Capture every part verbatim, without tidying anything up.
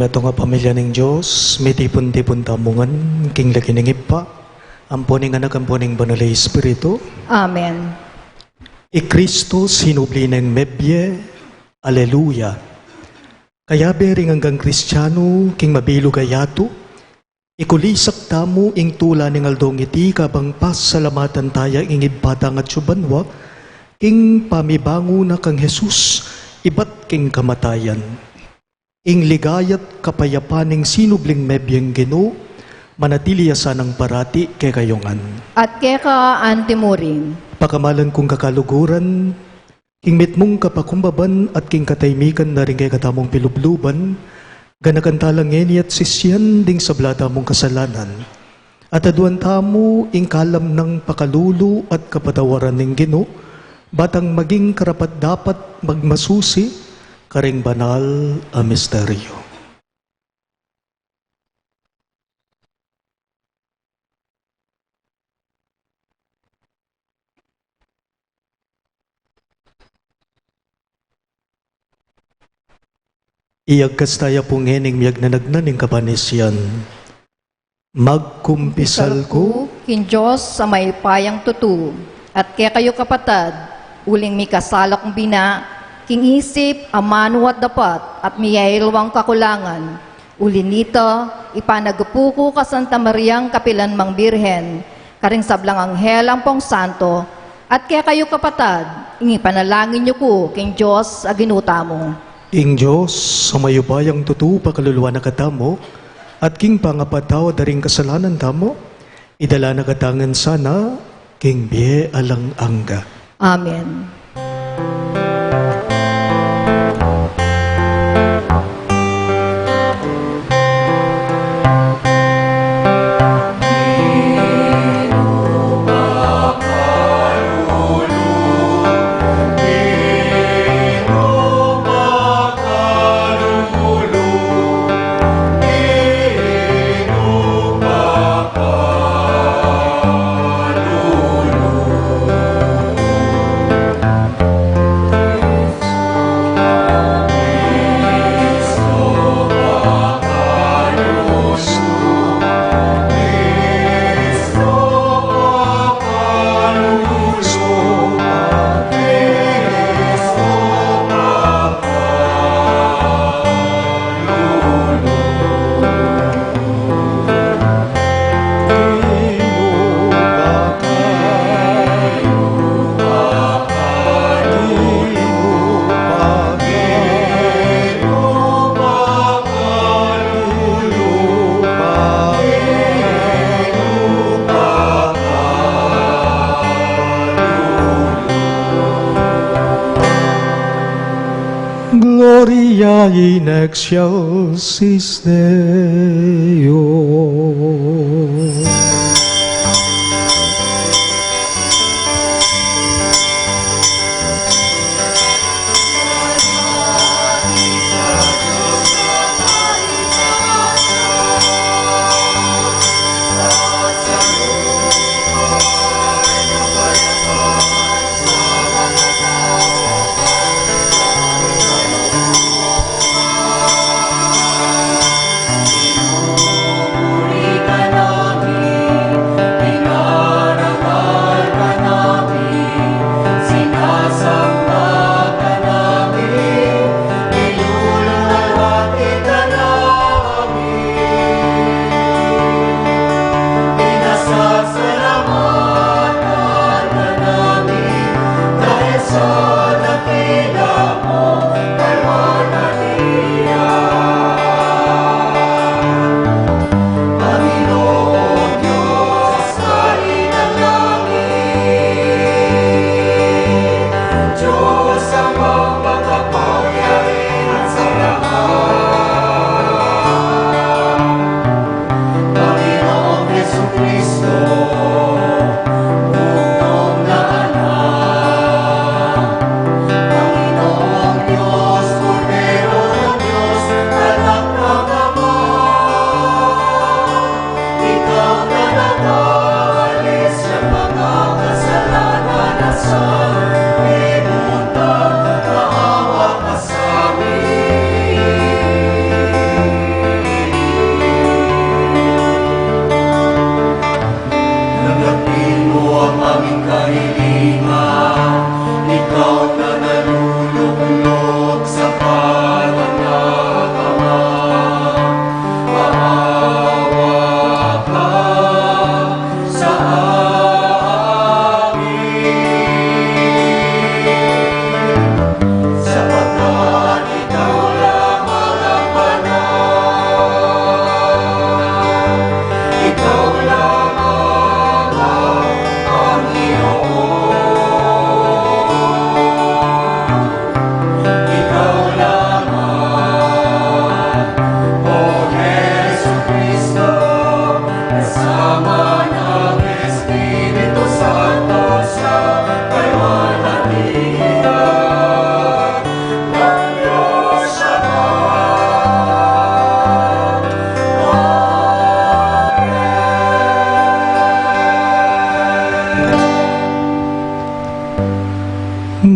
Datung a pamilya ning Dios, mitipun-tipun tamu ngan king lagyu ning Ibpa, ampo ning Anak, ampo ning Banal a Espiritu. Amen. I Kristo sinubli neng mebie. Aleluya. Kayabe ring anggang Kristianu king mabilug a yatu, ikulisak tamu ing tula ning aldong iti kabang pasalamatan taya ing Ibpa tang atsu banua king pamibangu na kang Jesus ibat king kamatayan. Ing ligaya't kapayapan ning sinubling mebieng Ginu, manatili ya sanang parati kekayu ngan. At keka antimurin. Pakamalan kung kakaluguran, king mitmung kapakumbaban at king kataymikan na ring kekatamung pilubluban, ganakan tala ngeni at sisian ding sabla tamung kasalanan. At aduan tamu ing kalam nang pakalulu at kapatawaran ning Ginu, batang maging karapat-dapat magmasusi karing banal a misteryo. Iyagkas taya pu ngening miyagnanagnan ing kapanisian. Magkumpisal ku king Dios a mayupayang tutu, at kekayu kapatad, uling mikasala kung bina, king isip, amanu at dapat, at miyayaliwang kakulangan. Uli nita, ipanagupu ku ka Santa Mariang kapilan mang Birhen, karing sablang anghel ampong santo, at kekayu kapatad, ing ipanalangin yu ku king Dios a Ginu tamu. Ing Dios a mayupayang tutu pakaluluan na katamu, at king pangapatawad da ring kasalanan tamu, idala na katamu ngan sana king bie alang angga. Amen. Gloria in excelsis Deo.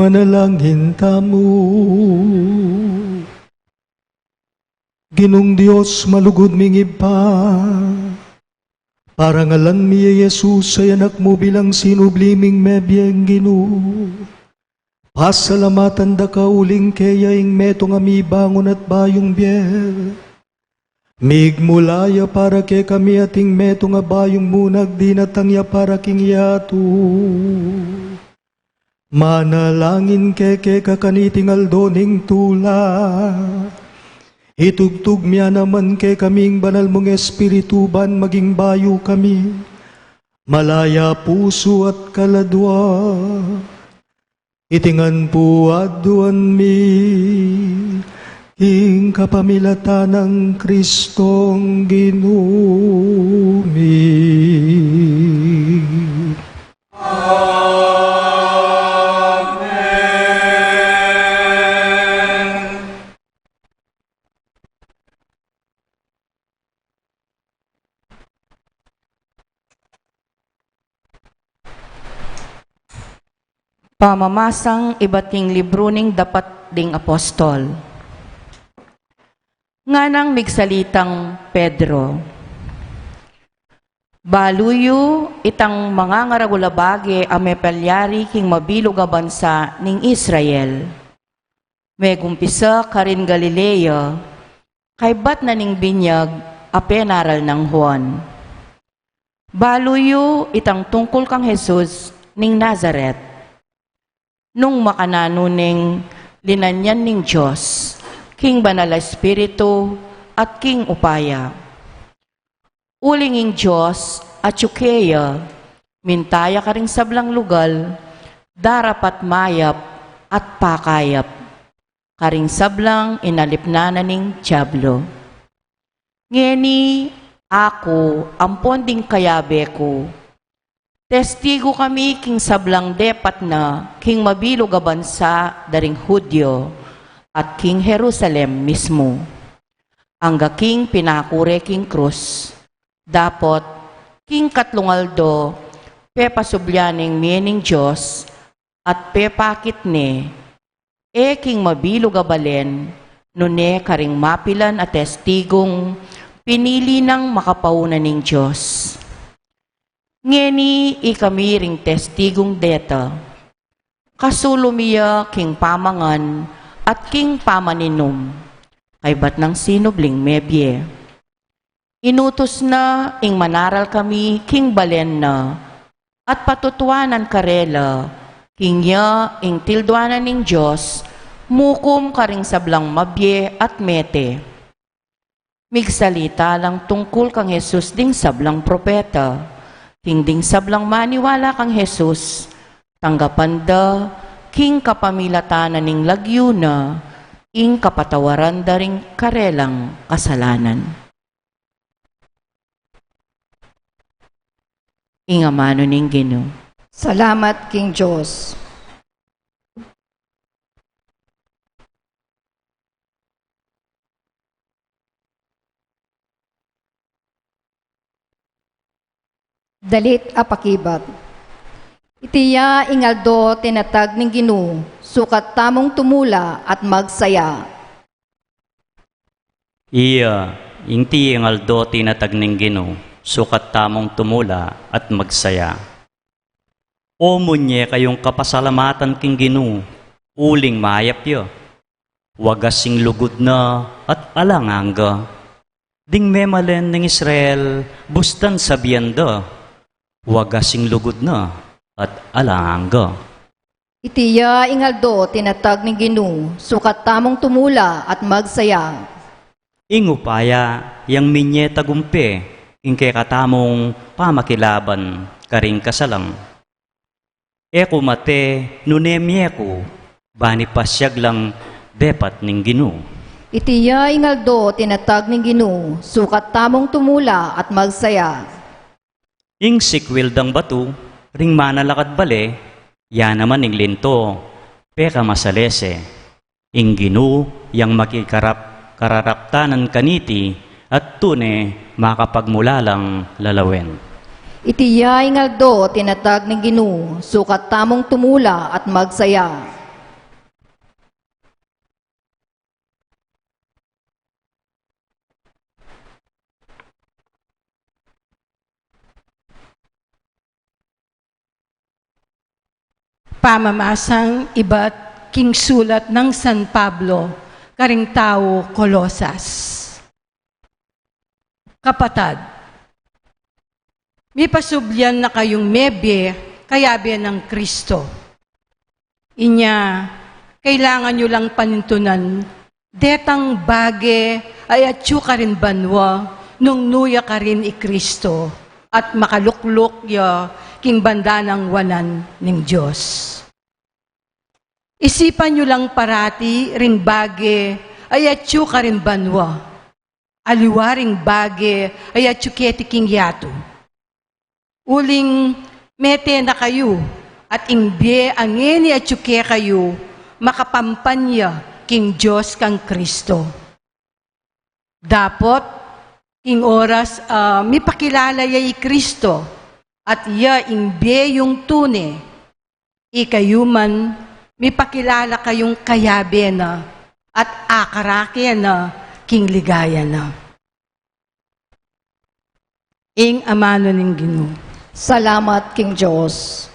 Manalangin tamu. Ginung Dios, malugud ming Ibpa, parangalan mi i Jesus a Anak mu bilang sinubli ming mebie, Ginu. Pasalamatan da ka uling keya ing metung a mibangun at bayung bie. Migmula ya para kekami at ing metung a bayung munag dinatang ya para king yatu. Manalangin kami keka kaniting aldo ning tula. Itubud mu naman kekami ing banal mung Espiritu ban maging bayu kami, malaya pusu at kaladua. Iti ngan pu aduan mi king kapamilatan nang Kristong Ginu mi. Amen. Pamamasang ibat king libru ning Dapat ding Apostol. Nganang migsalitang Pedro, "Balu yu itang mangangaragul a bage a mepalyari king mabilug a bansa ning Israel. Megumpisa karin Galilea, kaybat na ning binyag a penaral nang Juan. Balu yu itang tungkul kang Jesus ning Nazaret. Nung makananu neng linanyan ning Dios king Banal a Espiritu at king upaya. Uling ing Dios atyu keya, minta ya karing sablang lugal, darapat mayap at pakayap karing sablang inalipnan na ning Diablo. Ngeni aku ampon ding kayabe ku, testigu kami king sablang depat na king mabilug a bansa da ring Judio at king Jerusalem mismu, angga king pinaku re king krus. Dapot king katlung aldo pepasubli neng mie ning Dios at pepakit ne, e king mabilug a balen, nune karing mapilan a testigung pinili nang makapauna ning Dios. Ngeni ikami ring testigung deta. Kasulu mi ya king pamangan at king pamaninum, kaybat nang sinubling mebie. Inutus na ing manaral kami king balen na, at patutuanan karela, king ya ing tilduanan ning Dios mukum karing sablang mabie at mete. Migsalita lang tungkul kang Jesus ding sablang propeta, king ding sablang maniwala kang Jesus, tanggapan da king kapamilatan na ning lagyu na ing kapatawaran da ring karelang kasalanan." Ing amanu ning Ginu. Salamat king Dios. Dalit a pakibat. Iti ya ing aldo tinatag ning Ginu, sukat tamung tumula at magsaya. Iya, ing ti ing aldo tinatag ning Ginu, sukat tamung tumula at magsaya. O munye kayung kapasalamatan king Ginu, uling mayap ya. Wagas ing lugud na at alang angga. Ding memalen ning Israel, bustan sabian da, wagas ing lugud na at alang angga. Iti ya ing aldo tinatag ning Ginu, sukat tamung tumula at magsaya. Ing upaya yang minye tagumpe king kekatamung pamakilaban karing kasalang. E ku mate nune mie ku, bani pasiag lang depat ning Ginu. Iti ya ing aldo tinatag ning Ginu, sukat tamung tumula at magsaya. Ing sikwil dang batu ring manalakad bale, ya naman ing linto pekamasalese. Ing Ginu yang makikarap kararaptanan kaniti, at tune makapagmulalang lalawen. Iti ya ing aldo tinatag ning Ginu, sukat tamung tumula at magsaya. Pamamasang ibat king sulat nang San Pablo karing tau Colosas. Kapatad, mipasublian na kayung mebie kayabe nang Kristo. Inya, kailangan yu lang panintunan detang bage a atyu karin banua nung nu ya karin i Kristo at makalukluk ya king banda nang wanan ning Dios. Isipan yu lang parati ring bage a atyu karin banua, aliwa ring bage a atyu keti king yatu. Uling mete na kayu, at ing bie a ngeni atyu kekayu, makapampanya king Dios kang Kristo. Dapot, king oras a mipakilala ya i Kristo, at ya ing bie yung tune, ikayu man, mipakilala kayung kayabe na, at akarake na king ligaya na. Ing amanu ning Ginu. Salamat king Dios.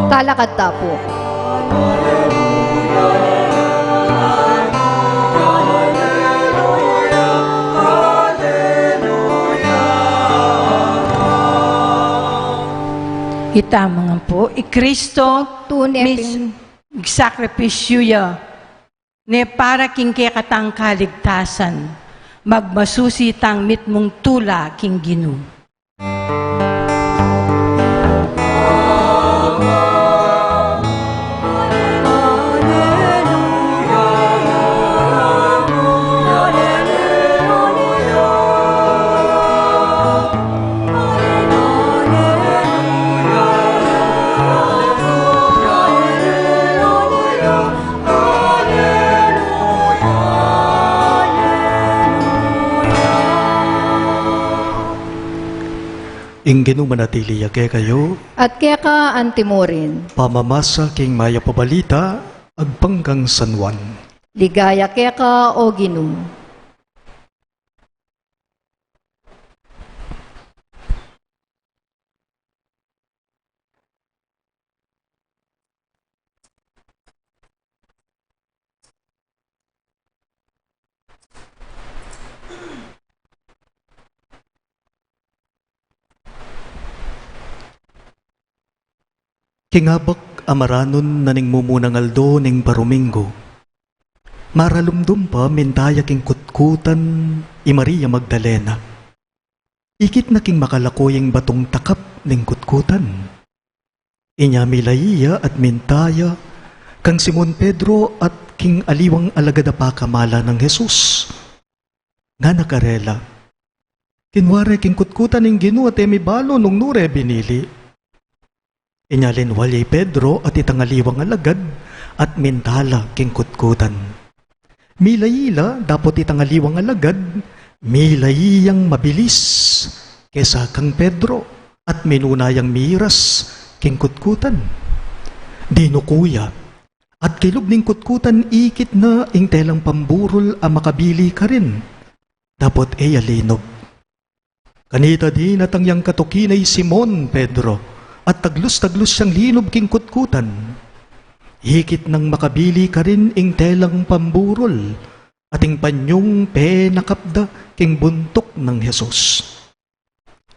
Talakad ta pu. Ita mu ngan pu, i Kristo tune mis-, pin- sakripisyu ya, ne para king kekatang kaligtasan, magmasusi tang mitmung tula king Ginu. Ing Ginu manatili ya kekayu. At keka antimurin. Pamamasa king mayap a balita agpang kang San Juan. Ligaya keka, O Ginu. King abak a maranun na ning mumunang aldo ning paruminggu, maralumdum pa minta ya king kutkutan i Maria Magdalena. Ikit na king makalako yang batung takap ning kutkutan. Inya milai ya at minta ya kang Simon Pedro at king aliwang alagad a pakamala nang Jesus. Ngana karela, kinua re king kutkutan ning Ginu at e mi balu nung nu re binili. Inya linwal ya i Pedro at itang aliwang alagad at minta la king kutkutan. Milai la dapot itang aliwang alagad, milai yang mabilis kesa kang Pedro, at minuna yang miras king kutkutan. Dinuku ya, at kilub ning kutkutan ikit na ing telang pamburul a makabili karin, dapot e ya linub. Kanita dinatang yang katuki na i Simon Pedro, at taglus-taglus yang linub king kutkutan. Ikit nang makabili karin ing telang pamburul, at ing panyung penakap da king buntuk nang Jesus.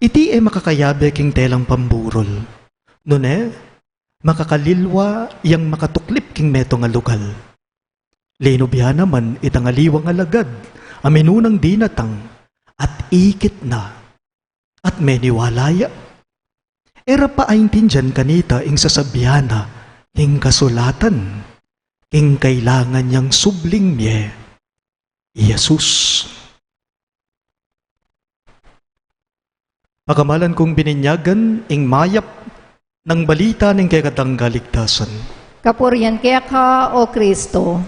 Iti e makakayabe king telang pamburul. Nune, makakalilwa yang makatuklip king metung a lugal. Linub ya naman itang aliwang alagad a minunang dinatang, at ikit na, at meniwala ya. E ra pa aintindian kanita ing sasabian na ning kasulatan, king kailangan yang subling mie i Jesus. Pakamalan kung bininyagan ing mayap nang balita ning kekatang kaligtasan. Kapurian keka, O Kristo.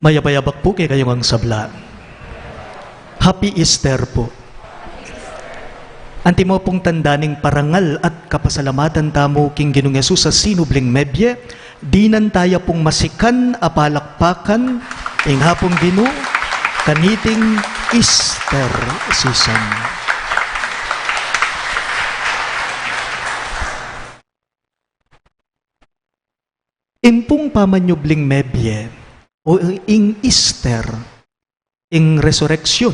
Mayap a abak pu kekayu ngan sabla. Happy Easter pu. Antimo pung tanda ning parangal at kapasalamatan tamu king Ginung Jesus a sinubling mebie, dinan taya pung masikan a palakpakan ing Apung Ginu kaniting Easter season. Ing pung pamanyubling mebie o ing Easter, ing resurrection,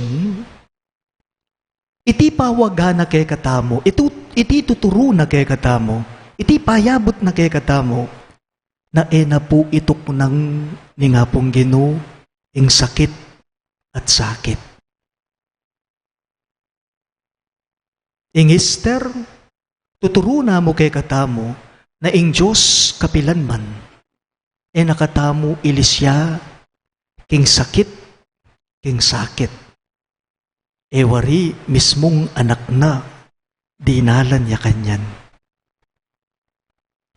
iti pawaga na kekatamu, itu-, iti tuturu na kekatamu, iti payabut na kekatamu, na e na pu ituknang ning Apung Ginu ing sakit at sakit. Ing Easter, tuturu na mu kekatamu na ing Dios kapilan man e na katamu ilisya king sakit, king sakit. E wari mismung Anak na dinalan ya kanyan.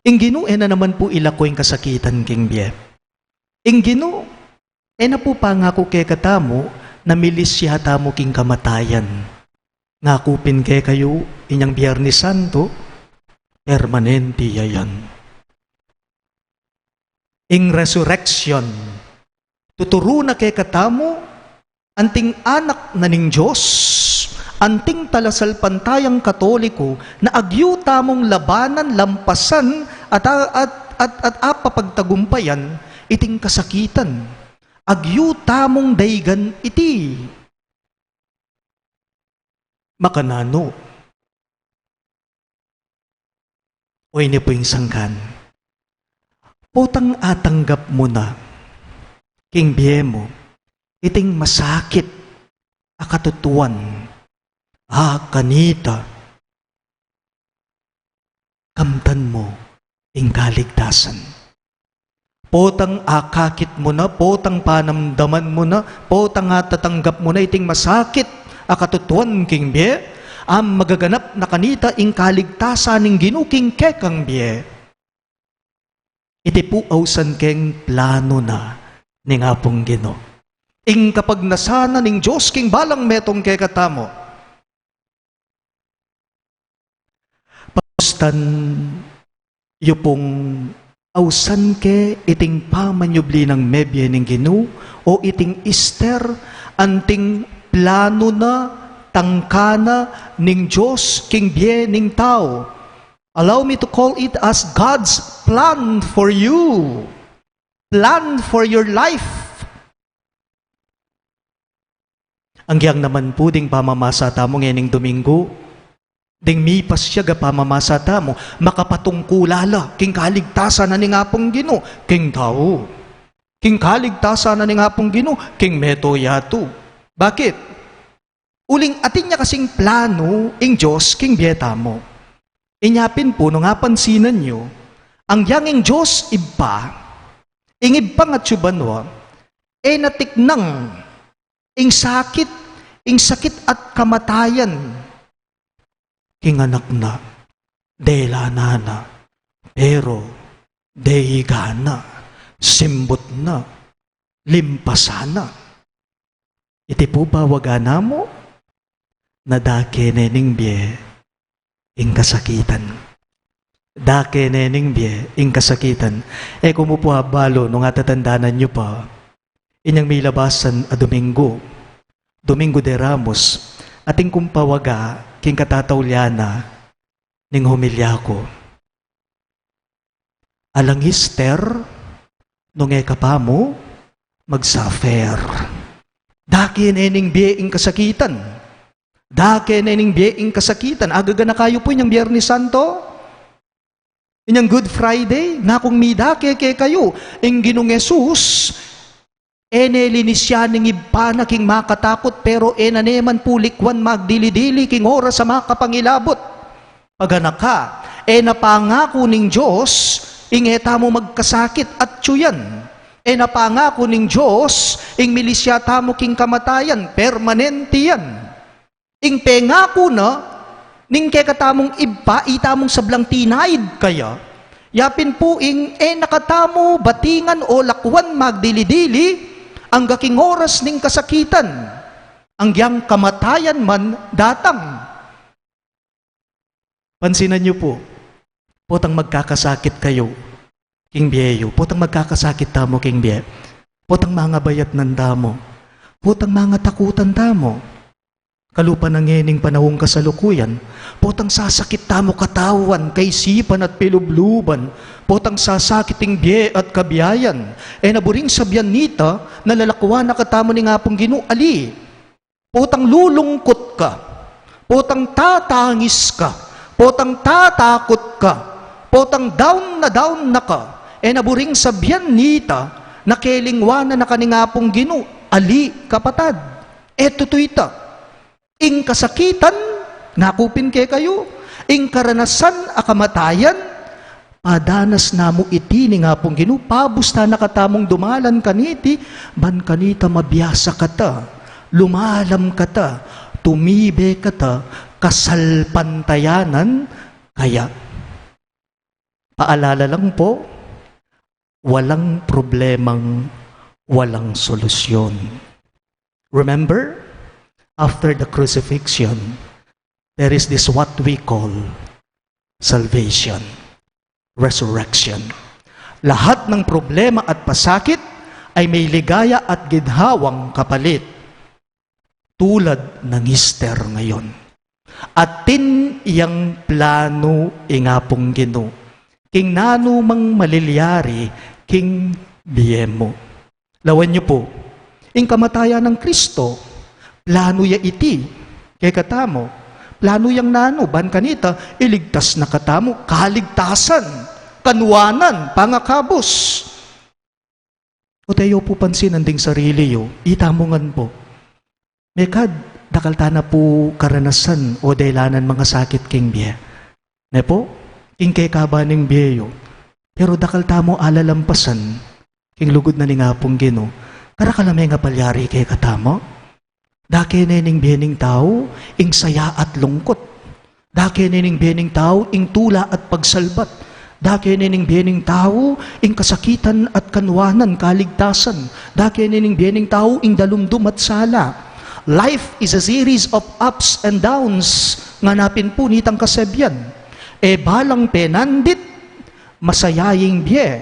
Ing Ginu e na naman pu ilako ing kasakitan king bie. Ing Ginu e na pu pangaku kekatamu na milisya tamu king kamatayan. Ngaku pin kekayu, inyang Biernes Santo, permanente ya yan. Ing resurrection, tuturu na kekatamu, anting anak na ning Dios, anting talasalpantayang Katoliko, na agyu tamung labanan, lampasan, at, at, at, at apapagtagumpayan iting kasakitan. Agyu tamung daygan iti. Makananu? O ini pu ing sangkan. Potang atanggap mu na king bie mu iting masakit a katutuan, a kanita, kamtan mu ing kaligtasan. Potang akakit mu na, potang panamdaman mu na, potang atatanggap mu na iting masakit a katutuan king bie, a magaganap na kanita ing kaligtasan ning Ginu king kekang bie. Iti pu ausan keng planu na ning Apung Ginu. Ing kapagnasan na ning Dios king balang metung kekatamu. Paustan yu pung ausan ke iting pamanyubli nang mebie ning Ginu o iting Easter, anting planu na, tangka na ning Dios king bie ning tau. Allow me to call it as God's plan for you. Plan for your life. Agyang naman pu ding pamamasa tamu ngening Domingo, ding mipasyag a pamamasa tamu, makapatungkul la king kaligtasan na ning Apung Ginu king tau, king kaligtasan na ning Apung Ginu king meto yatu. Bakit? Uling atin ya kasing planu ing Dios king bie tamu. Inya pin pu nung apansinan yu, agyang ing Dios Ibpa, ing Ibpang atsu banua, e na tiknang ing sakit, ing sakit at kamatayan king Anak na, delanan na, pero daigan na, simbut na, limpasan na. Iti pu pawaga namu na dake ne ning bie ing kasakitan. Dake ne ning bie ing kasakitan. E ku mu pu abalu nung atatandanan yu pa inyang milabasan a Domingo, Domingo de Ramos, atin kung pawaga king katataulian na ning homilya ku. Alang Easter, nung e ka pa mu mag-suffer. Dake ne ning bie ing kasakitan. Dake ne ning bie ing kasakitan. Agaganaka yu pu inyang Biernes Santo, inyang Good Friday, ngakung midake kekayu ing Ginung Jesus, e ne linis ya ning Ibpa na king makatakut, pero e na ne man pu likwan magdili-dili king oras a makapangilabut. Paganaka, e na pangaku ning Dios ing e tamu magkasakit, atyu yan. E na pangaku ning Dios ing milis ya tamu king kamatayan, permanente yan. Ing pengaku na ning kekatamung Ibpa, itamung sablang tinaid kaya, yapin pu ing e na katamu batingan o lakwan magdili-dili, angga king oras ning kasakitan, anggiyang kamatayan man datang. Pansinan yu pu, potang magkakasakit kayu king bie yu, potang magkakasakit tamu king bie, potang mangabayatnan tamu, potang mangatakutan tamu. Kalupa na ngening panaung kasalukuyan, potang sasakit tamu katawan, kaisipan at pilubluban, potang sasakit ing bie at kabiayan, e na buring sabian nita na lalakwan na katamu ning Apung Ginu. Ali, potang lulungkut ka, potang tatangis ka, potang tatakut ka, potang down na down na ka, e na buring sabian nita na kelingwanan na ka ning Apung Ginu. Ali, kapatad, e tutu ita. Ing kasakitan, naku pin kekayu, ing karanasan a kamatayan, padanas na mu iti ning Apung Ginu, pabusta na katamung dumalan kaniti, ban kanita mabiasa kata, lumalam kata, tumibe kata, kasalpantayanan kaya. Paalala lang po, walang problemang walang solusyon. Remember, after the crucifixion, there is this what we call salvation, resurrection. Lahat ng problema at pasakit ay may ligaya at ginhawang kapalit. Tulad ng Easter ngayon. Atin yang plano ing Apung Ginu king nanu mang malilyari king bie mu. Lawan yu pu, ing kamatayan nang Kristo, plano ya iti kekatamu. Plano yang nanu? Ban kanita, iligtas na katamu, kaligtasan, kanuanan, pangakabus. O, teyu pu pansinan ding sarili yu, itamu ngan pu. Mekad, dakal ta na pu karanasan o delanan mangasakit king bie, ne pu, king kekaba ning bie yu. Pero dakal tamu alalampasan king lugud na ning Apung Ginu. Karakal a mengapalyari kekatamu. Dake ne ning bie ning tau ing saya at lungkut. Dake ne ning bie ning tau ing tula at pagsalbat. Dake ne ning bie ning tau ing kasakitan at kanuanan, kaligtasan. Dake ne ning bie ning tau ing dalumdum at sala. Life is a series of ups and downs, ngana pin pu nitang kasabian. E balang penandit masaya ing bie.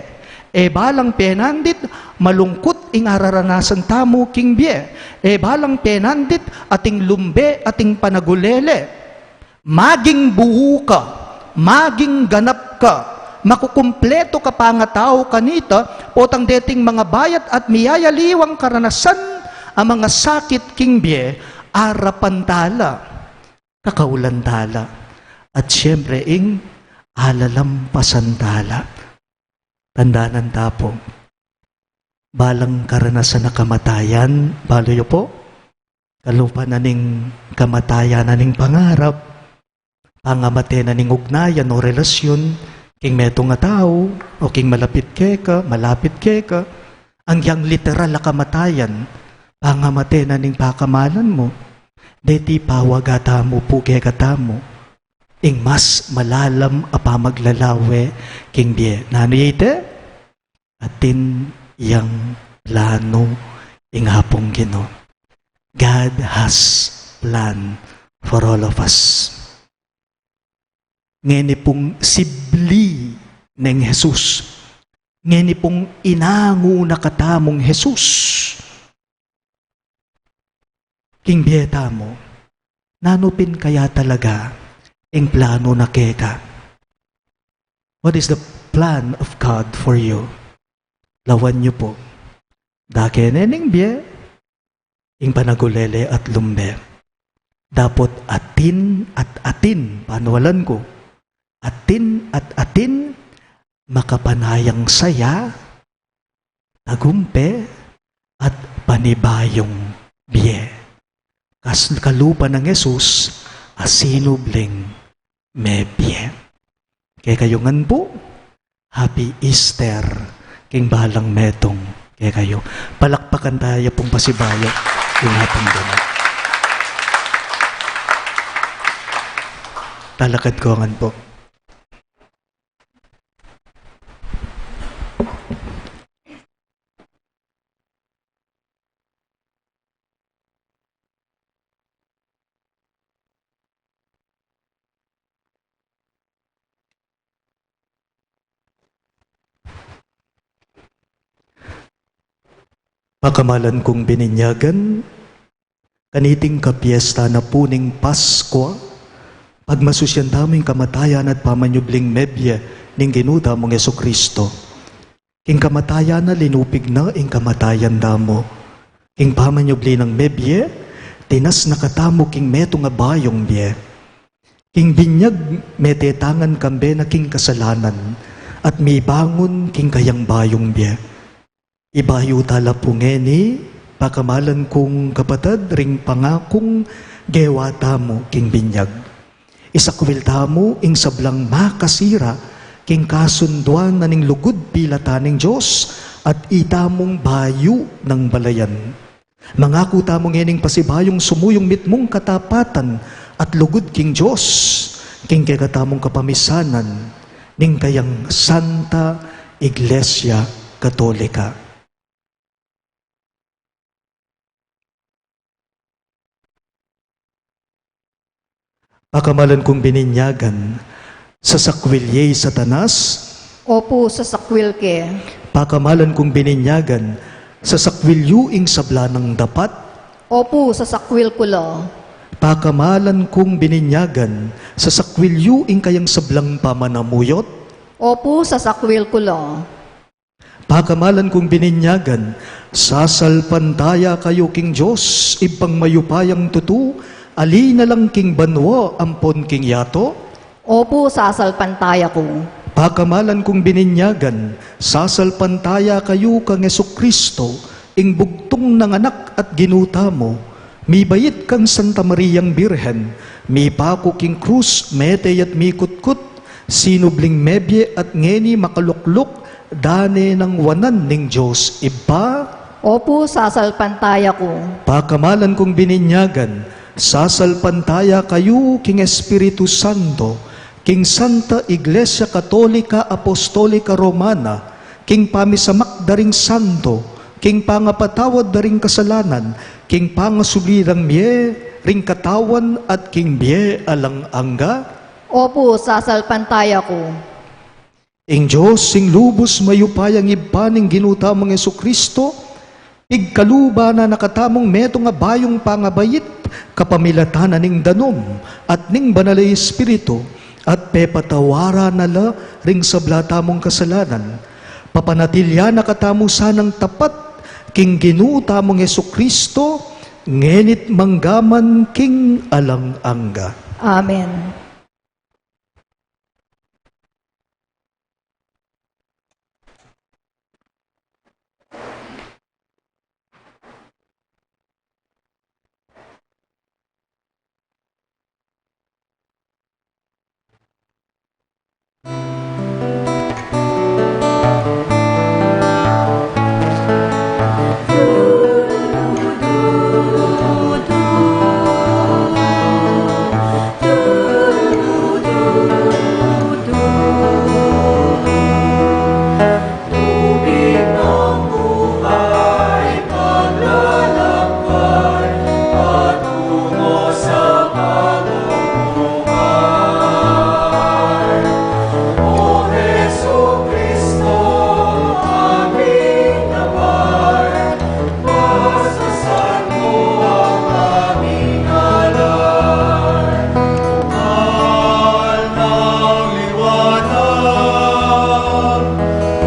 E balang penandit malungkut ing araranasan tamu king bie. E balang penandit ating lumbe, ating panagulele. Maging buu ka, maging ganap ka, makukumpleto ka pangatau kanita, potang deting mangabayat at miyayaliwang karanasan a mangasakit king bie, arapan tala, kakaulan tala, at siyempre ing alalampasan tala. Tandanan ta pu, balang karanasan a kamatayan, balu yu pu, kalupa na ning kamatayan na ning pangarap, pangamate na ning ugnayan o relasyon king metung a tau o king malapit keka, malapit keka, anggiyang literal a kamatayan, pangamate na ning pakamalan mu. Deti pawaga tamu pu kekatamu ing mas malalam a pamaglalawe king bie. Nanu ya ite? Atin yang plano ing Apung Ginu. God has plan for all of us. Ngeni pung sibli neng Jesus. Ngeni pung inangu na katamung Jesus king bie tamu, nanu pin kaya talaga ing plano na keka? What is the plan of God for you? Lawan yu pu, dake ne ning bie ing panagulele at lumbe. Dapot atin at atin, panualan ku, atin at atin makapanayang saya, tagumpe, at panibayung bie. Kas-, kalupa nang Jesus a sinubling mebie. Kekayu ngan pu, Happy Easter king balang metung kekayu. Palakpakan taya pung pasibayu ing ating Ginu. Talakad ku ngan pu. Pakamalan kung bininyagan, kaniting kapiesta na pu ning Paskwa, pagmasusyan tamu ing kamatayan at pamanyubling mebie ning Ginu tamung Jesucristo. King kamatayan na linupig na ing kamatayan tamu. King pamanyubli nang mebie, tinas na katamu king metung a bayung bie. King binyag, metetangan kambe na king kasalanan, at mibangun king kayang bayung bie. Ibayu tala pu ngeni, pakamalan kung kapatad, ring pangakung gewa tamu king binyag. Isakwil tamu ing sablang makasira king kasunduan na ning lugud pilatan ning Dios at itamung bayu nang balayan. Mangaku tamu ngening pasibayung sumuyung mitmung katapatan at lugud king Dios, king kekatamung kapamisanan ning kayang Santa Iglesia Katolika. Pakamalan kung bininyagan, sasakwil ye i Satanas? Opu, sasakwil ke. Pakamalan kung bininyagan, sasakwil yu ing sabla nang dapat? Opu, sasakwil ku la. Pakamalan kung bininyagan, sasakwil yu ing kayang sablang pamanamuyot? Opu, sasakwil ku la. Pakamalan kung bininyagan, sasalpantaya kayu king Dios, Ibpang mayupayang tutu, ali na lang king banua ampon king yatu? Opu, sasalpantaya ku. Pakamalan kung bininyagan, sasalpantaya kayu kang Jesucristo, ing bugtung nang Anak at Ginu tamu, mibait kang Santa Mariang Birhen, mipaku king krus, mete at mikutkut, sinubling mebie at ngeni makalukluk, dane nang wanan ning Dios Ibpa? Opu, sasalpantaya ku. Pakamalan kung bininyagan, sasalpantaya kayu king Espiritu Santo, king Santa Iglesia Katolika Apostolika Romana, king pamisamak da ring santo, king pangapatawad da ring kasalanan, king pangasubli rang mie ring katawan at king bie alang angga? Opu, sasalpantaya ku. Ing Dios, ing lubus mayupayang Ibpa ning Ginu tamung Jesucristo, pigkaluban na na katamung metung a bayung pangabait, kapamilatan na ning danum at ning Banal a Espiritu, at pepatawaran na la ring sabla tamung kasalanan. Papanatilian na katamu sanang tapat king Ginu tamung Jesucristo, ngeni't manggaman king alang angga. Amen.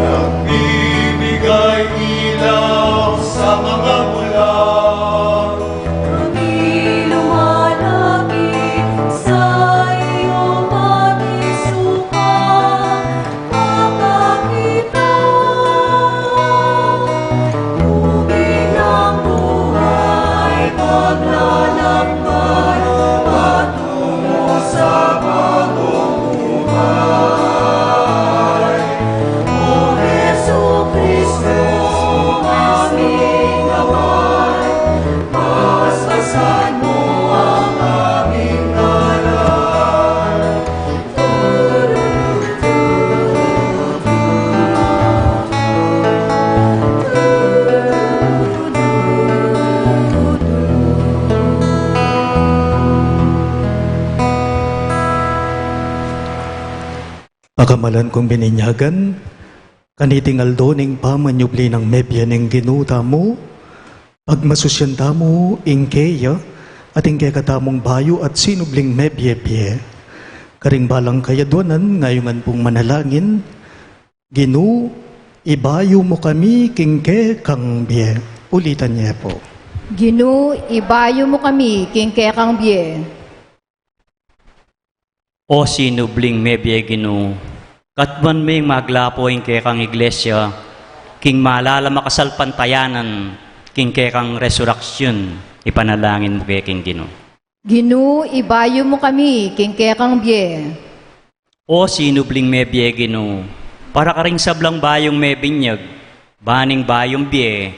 Nagbibigay ilaw sa mga bulag. Kami lumalapit sa iyo, pati suka makakita. Tubig ng buhay, paglalakbay patungo sa bagong buhay. O Jesucristo, aming gabay, paspasan mo ang aming dalan. Pakamalan kung bininyagan, kaniting aldo ning pamanyubli nang mebie ning Ginu tamu, Pagmasusyan tamu ing keya at ing kekatamung bayu at sinubling mebie-bie. Karing balang kayadwanan, ngayungan pung manalangin. Ginu, ibayu mu kami king kekang bie. Ulitan ye pu. Ginu, ibayu mu kami king kekang bie. O sinubling mebie, Ginu, katmuan mung maglapo ing kekang iglesia king malalam a kasalpantayanan king kekang resuraksyun. Ipanalangin mu ke king Ginu. Ginu, ibayu mu kami king kekang bie. O sinubling mebie, Ginu, para karing sablang bayung mebinyag, ban ing bayung bie,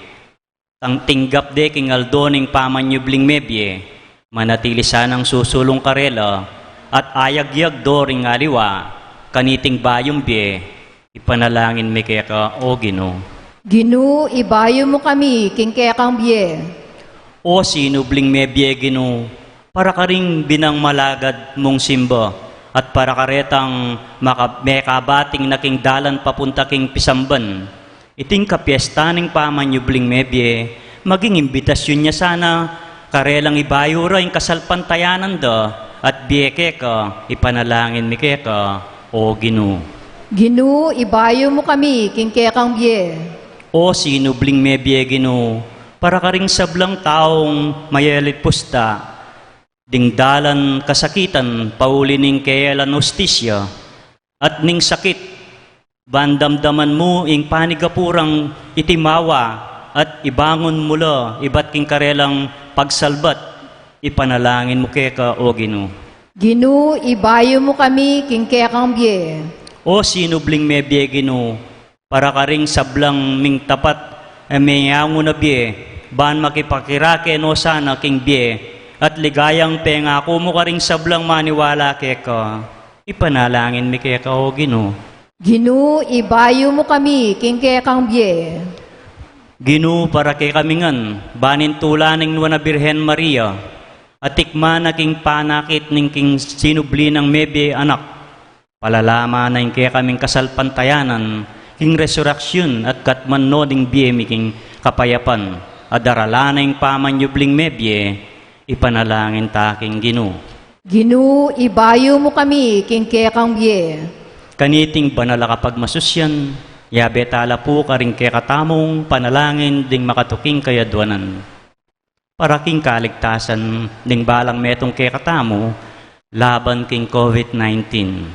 tang tinggap de king aldo ning pamanyubling mebie, manatili sanang susulung karela, at ayagyag do ring aliwa kaniting bayung bie. Ipanalangin mi keka, O Ginu. Ginu, ibayu mu kami king kekang bie. O sinubling mebie, Ginu, para karing binang malagad mung simba, at para karetang maka-, mekabating na king dalan papunta king pisamban. Iting kapiesta ning pamanyubling mebie, maging imbitasyun ya sana karelang ibayu ra ing kasalpantayanan da at bie keka. Ipanalangin mi keka, O Ginu. Ginu, ibayu mu kami king kekang bie. O sinubling mebie, Ginu, para karing sablang taung mayalipusta ding dalan kasakitan pauli ning keyelan hustisya, at ning sakit, ban damdaman mu ing panigapu rang iti mawa, at ibangun mu la ibat king karelang pagsalbat. Ipanalangin mu keka, O Ginu. Ginu, ibayu mu kami king kekang bie. O sinubling mebie, Ginu, para karing sablang mingtapat a meyangu na bie, ban makipakirake no sana king bie, at ligayang pengaku mu karing sablang maniwala keka. Ipanalangin mi keka, O Ginu. Ginu, ibayu mu kami king kekang bie. Ginu, para kekami ngan, ban ing tula ning Nuan a Birhen Maria, atikman na king panakit ning king sinubli nang mebie anak, palalaman na ing kekaming kasalpantayanan king resuraksyun at katmuan no ding bie mi king kapayapan, a daralan na ing pamanyubling mebie. Ipanalangin ta king Ginu. Ginu, ibayu mu kami king kekang bie. Kaniting banal a kapagmasusyan, yabe tala pu karing kekatamung panalangin ding makatuking kayadwanan. Para king kaligtasan ding balang metung kekatamu laban king COVID nineteen.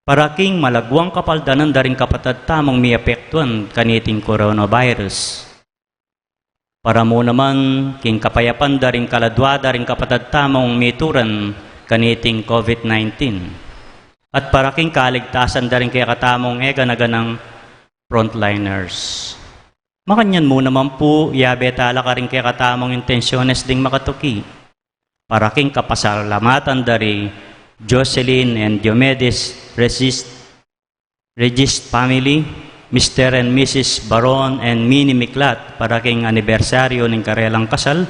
Para king malagwang kapaldanan da ring kapatad tamung miapektuan kaniting coronavirus. Para mu naman king kapayapan da ring kaladua da ring kapatad tamung mituran kaniting COVID nineteen. At para king kaligtasan da ring kekatamung e gana-ganang frontliners. Makanyan mu naman pu, yabe tala karing kekatamung intensyones ding makatuki. Para king kapasalamatan da ri Jocelyn and Diomedes Regis, Regis family, Mister and Missus Baron and Minnie Miklat, para king anibersaryo ning karelang kasal.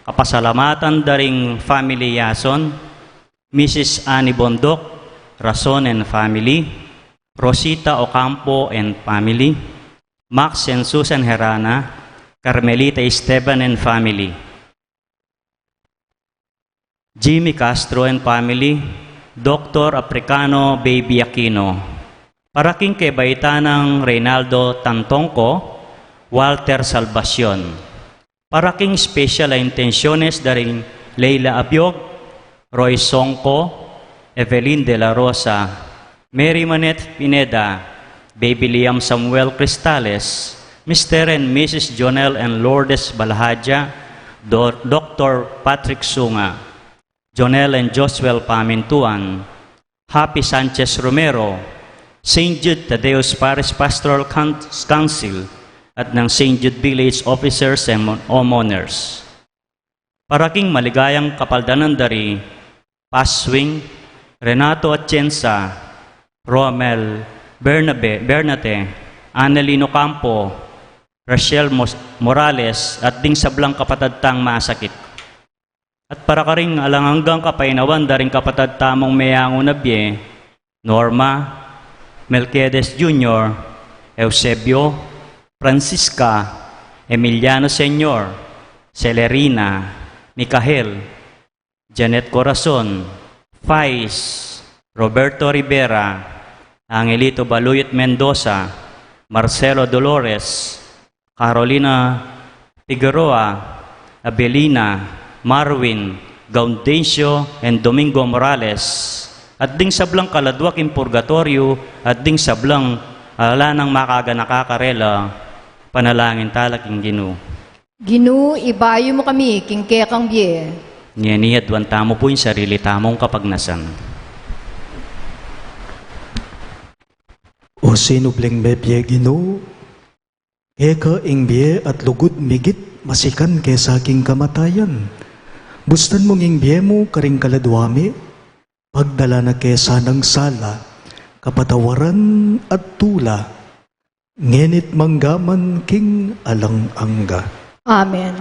Kapasalamatan da ring family Yason, Missus Annie Bondoc, Rason and family, Rosita Ocampo and family, Max and Susan Herana, Carmelita Esteban and family, Jimmy Castro and family, Doctor Africano Baby Aquino. Para king kebaitan nang Reynaldo Tantongco, Walter Salvacion. Para king special a intensyones da ring Leila Abiog, Roy Songco, Evelyn de la Rosa, Mary Manette Pineda, Baby Liam Samuel Cristales, Mister and Missus Jonel and Lourdes Balhaja, Do-, Doctor Patrick Sunga, Jonel and Josuel Pamintuan, Happy Sanchez Romero, Saint Jude Tadeus Parish Pastoral Coun-, Council, at ng Saint Jude Village officers and mo-, homeowners. Para king maligayang kapaldanan da ri Paswing, Renato Atienza, Romel Bernabe, Bernate, Annelino Campo, Rachel Mos-, Morales, at ding sablang kapatad tang masakit. At para karing alang anggang kapainawan da ring kapatad tamung meyangu na bie, Norma, Melquiades Junior, Eusebio, Francisca, Emiliano Senior, Celerina, Micael, Janet Corazon, Fais, Roberto Rivera, Angelito Baluyot Mendoza, Marcelo Dolores, Carolina Figueroa, Abelina, Marwin, Gaundencio, and Domingo Morales, at ding sablang kaladua king purgatoryo, at ding sablang ala nang makaganaka karela, panalangin tala king Ginu. Ginu, ibayu mu kami king kekang bie. Ngeni aduan tamu pu ing sarili tamung kapagnasan. O sinubling mebie, Ginu, keka ing bie at lugud migit masikan kesa king kamatayan. Bustan mung ing bie mu karing kaladua mi, pagdala na ke sanang sala, kapatawaran at tula, ngeni't manggaman king alang angga. Amen.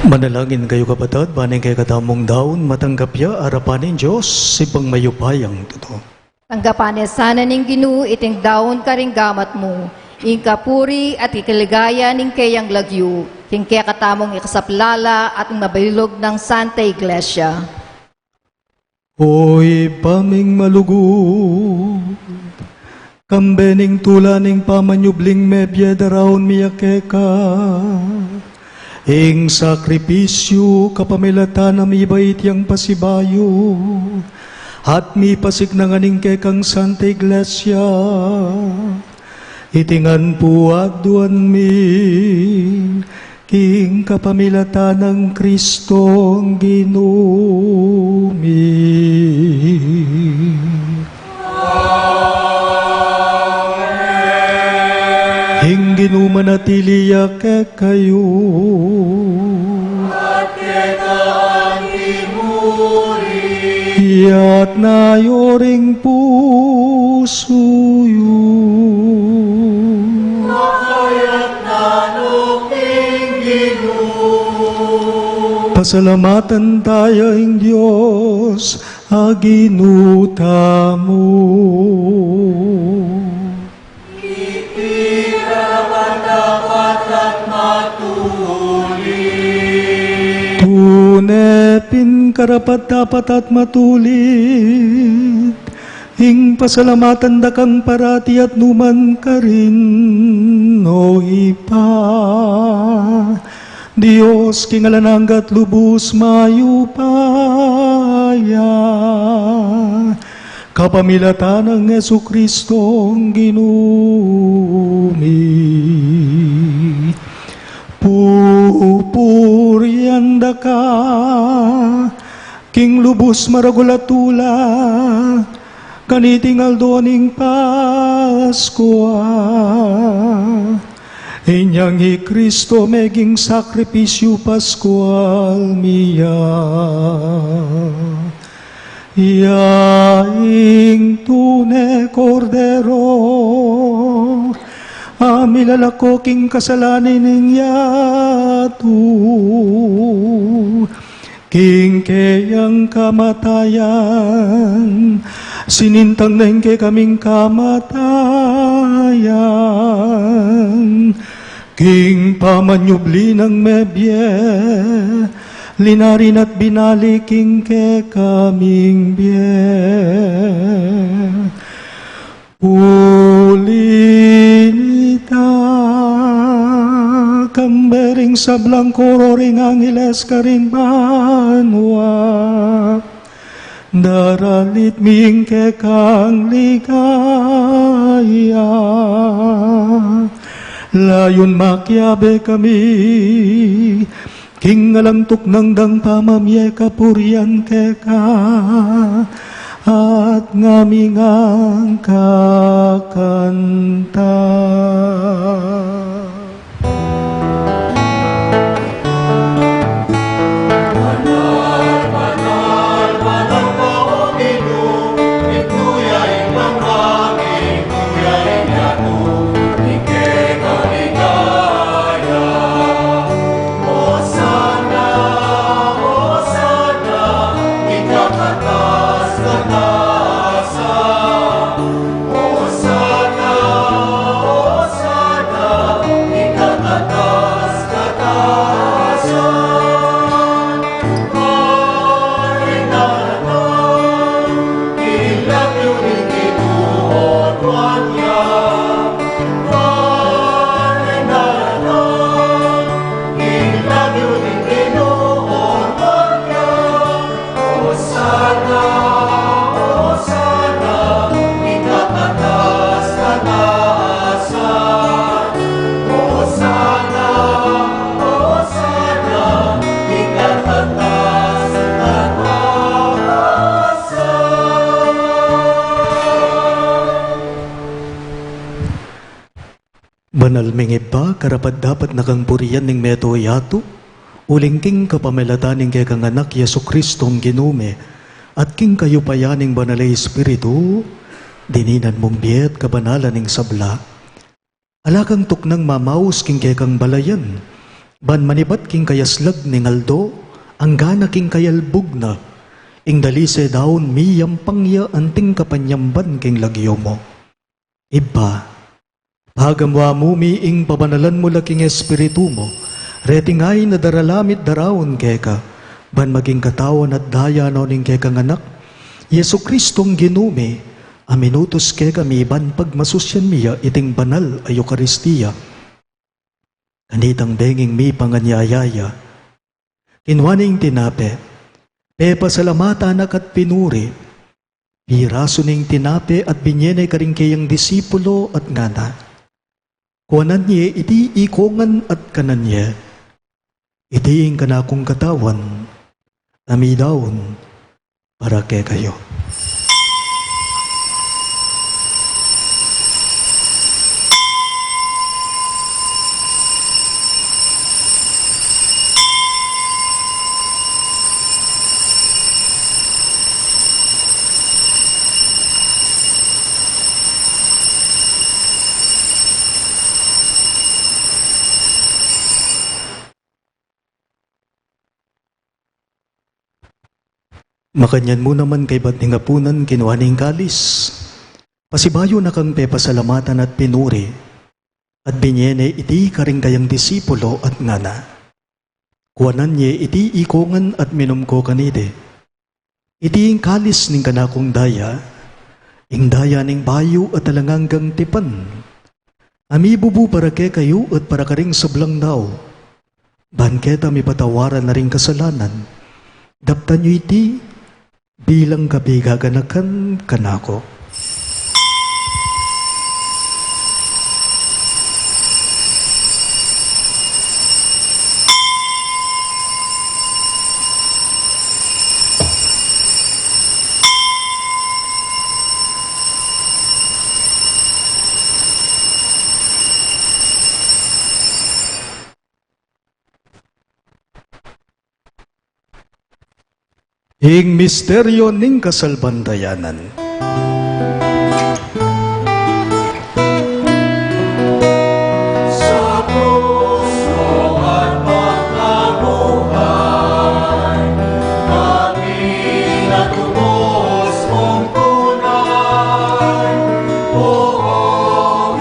Manalangin kayu, kapatad, ban ing kekatamung daun matanggap ya arapan ning Dios, Ibpang mayupayang tutu. Tanggapan na sana ning Ginu iting daun karing gamat mu, ing kapurian at ing kaligayan ning keyang lagyu, king kekatamung ikasaplala at ing mabilug nang Santa Iglesia. O Ibpa ming malugud, kambe ning tula ning pamanyubling mebie daraun mi ya keka, ing sakripisyu kapamilatan nang mibait yang pasibayu, at mipasiknangan ing kekang Santa Iglesia, iti ngan pu aduan mi, king kapamilatan nang Kristong Ginu mi. Manatili ya kekayu. At keka anti mu rin. Iyatas yu ring pusu yu. Makayatas no king Ginu. Pasalamatan taya ing Dios a Ginu tamu. Iti karapat-dapat at matulid. Tune pin karapat-dapat at matulid ing pasalamatan da kang parati at nu man karin, O Ibpa, Dios king alang angga at lubus mayupaya, kapamilatan nang Jesucristong Ginu mi. Pupurian da ka king lubus maragul a tula kaniting aldo ning Paskua. Inyang i Kristo meging sakripisyu Paskual mi ya. Ya ing tune Kordero a milalako king kasalanan ning yatu. King keyang kamatayan, sinintang na ing kekaming kamatayan. King pamanyubli nang mebie, linari na't binalik ing kekaming bie. Uli nita, kambe ring sablang koro ring angeles karing banua, daralit mi ing kekang ligaya. Layun makiabe kami king alang tuknang dang pamamie kapurian keka, at ngami ngang kakanta. Banal ming Ibpa, karapat-dapat na kang purian ning mabilug a yatu, uling king kapamilatan ning kekang Anak, Jesucristong Ginu mi, at king kayupayan ning Banal a Espiritu, dininan mung bie at kabanalan ning sabla. Ala kang tuknang mamaus king kekang balayan, ban manibat king kayaslag ning aldo, anggana king kayalbug na, ing dalise daun miyampang ya anting kapanyamban king lagyu mu. Ibpa, pagamuan mu mi ing pabanalan mu la king Espiritu mu, reting ain a darala mi't daraun keka, ban maging katawan at daya na ning kekang Anak, Jesucristong Ginu mi, a minutus kekami ban pagmasusyan mi ya iting banal a Eukaristia. Kanitang benging mipanganyaya ya, kinua ne ing tinape, pepasalamatan na ka't pinuri, pirasu ne ing tinape at binie ne karing keyang disipulo at ngana: Kuanan ye iti ikongan at kanan ye. Iti ing kanakung katawan a midaun para kekayu. Makanyan mu naman kaybat ning apunan, kinua ne ing kalis, pasibayu na kang pepasalamatan at pinuri, at binie ne iti karing kayang disipulo at ngana: Kuanan ye iti ikongan at minum ko kaniti. Iti ing kalis ning kanakung daya, ing daya ning bayu at alang anggang tipan, a mibubu para kekayu at para karing sablang tau, ban keta mipatawaran la ring kasalanan. Daptan yu iti bilang kapigaganakan kanaku. Ing misteryo ning kasalpantayanan. Sa krus mo at pagkabuhay, kami natubos mong tunay. O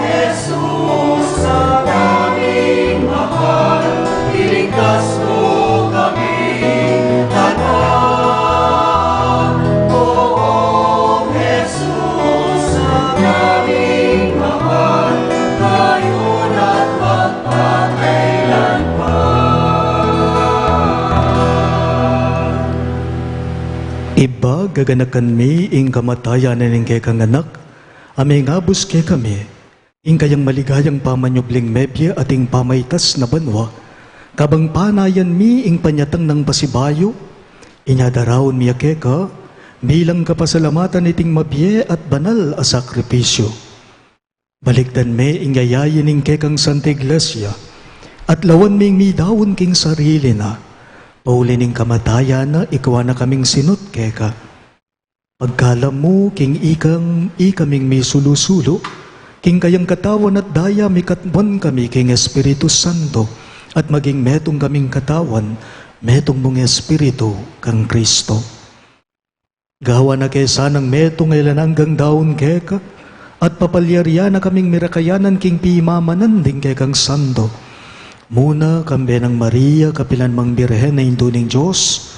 Jesus, sa daming mahal, iligtas mo kami tanan. O Jesus, sa daming mahal, ngayon at magpakailanman. Ibpa, gaganakan mi ing kamatayan ning kekang Anak, a mengabus kekami ing kayang maligayang pamanyubling mebie at ing pamaitas na banua, kabang panayan mi ing panyatang nang pasibayu, inya daraun mi ya keka, bilang kapasalamatan iting mabie at banal a sakripisyu. Balikdan me ing yayain ning kekang Santa Iglesia, at lawan ming midaun king sarili na, pauli ning kamatayan na, ikua na kaming sinut keka. Pagkalam mu king ikang ikaming misulu-sulu, king kayang katawan at daya mikatmuan kami king Espiritu Santo, at maging metung kaming katawan, metung mung Espiritu kang Kristo. Gawan na ke sanang metung a alang anggang daun keka, at papalyarian na kaming mirakayanan king pimamanan ding kekang santo. Muna, kambe nang Maria, kapilan mang Birhen a indu ning Dios,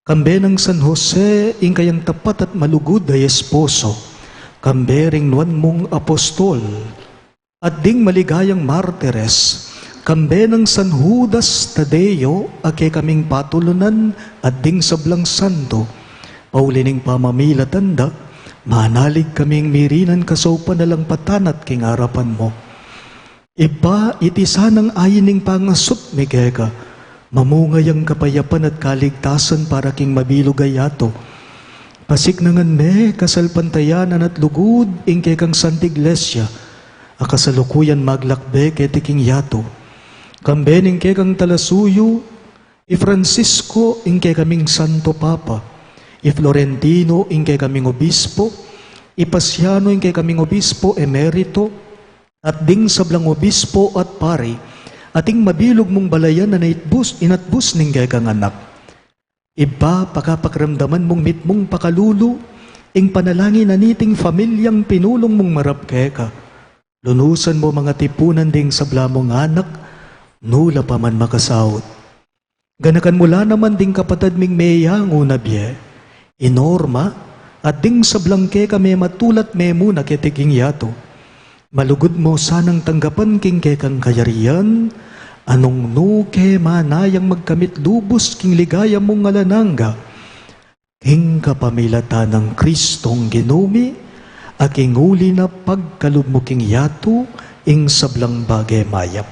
kambe nang San Jose, ing kayang tapat at malugud a esposo, kambe ring nuan mung apostol, at ding maligayang martires, kambe nang San Judas Tadeo, a kekaming patulunan, at ding sablang santo, pauli ning pamamilatan da, manalig kaming mirinan kasaupan alang patanat king arapan mu. Ibpa, iti sanang ain ning pangasut mi keka, mamunga yang kapayapan at kaligtasan para king mabilug a yatu. Pasiknangan me kasalpantayanan at lugud ing kekang Santa Iglesia, a kasalukuyan maglakbe keti king yatu. Kambe ning kekang talasuyu, i Francisco ing kekaming Santo Papa, i Florentino ing kekaming Obispo, i Pasiano ing kekaming Obispo Emerito, at ding sablang obispo at pari, at ing mabilug mung balayan a naitbus, inatbus ning kekang Anak. Ibpa, pakapakiramdaman mung mitmung pakalulu ing panalangin a niting familiang pinulung mung marap keka. Lunusan mu mang atipunan ding sabla mung anak, nu la pa man makasaut. Ganakan mu la naman ding kapatad ming meyangu na bie, i Norma, at ding sablang keka mematulat memuna keti king yatu. Malugud mu sanang tanggapan king kekang kayarian, a nung nu ke manayang magkamit lubus king ligaya mung alang angga, king kapamilatan nang Kristong Ginu mi, a king uli na pagkalub mu king yatu ing sablang bage mayap.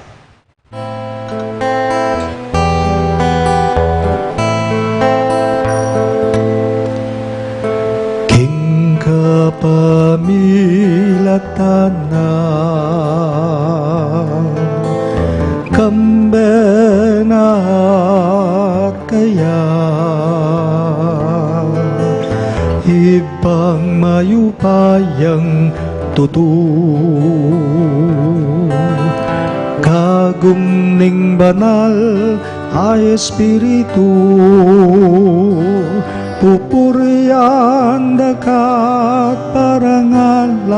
King kapamilatan na, kambe na at kaya, Ibpang mayupayang tutu, kagum ning banal a Espiritu, Pupurian da ka't parangalan,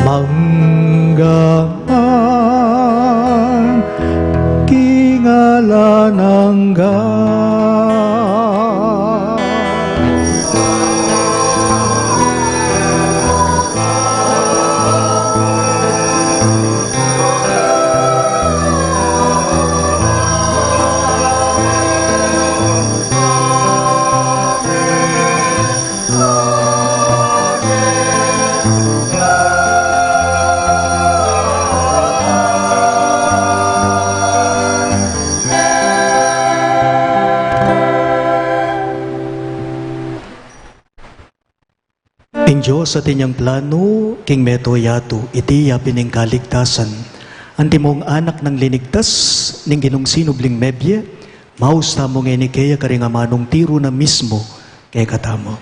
mangga man king alang angga. Ing Dios atin yang plano king mabilug a yatu, iti ya pin ing kaligtasan. Antimong anak nang linigtas ning Ginung sinubling mebie, maus tamu ngeni keya karing amanung tiru na mismu kekatamu.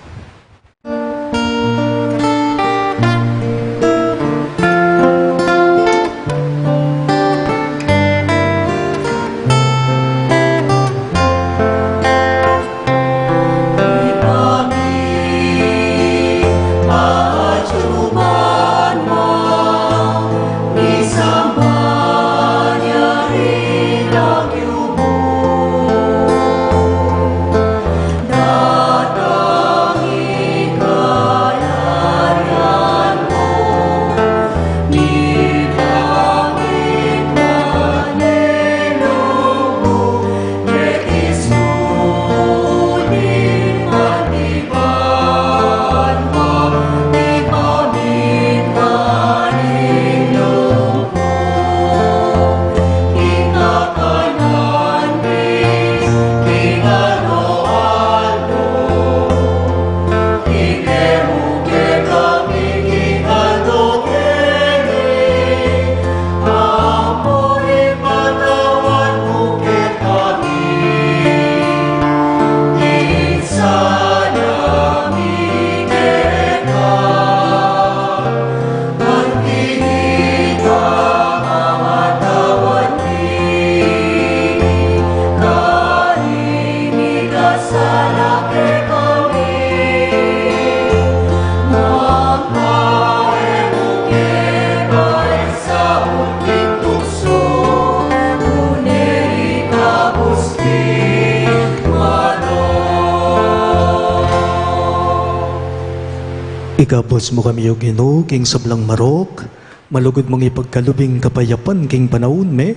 Ikabus mu kami, O Ginu, king sablang marok, malugud mung ipagkalub ing kapayapan king panaun mi,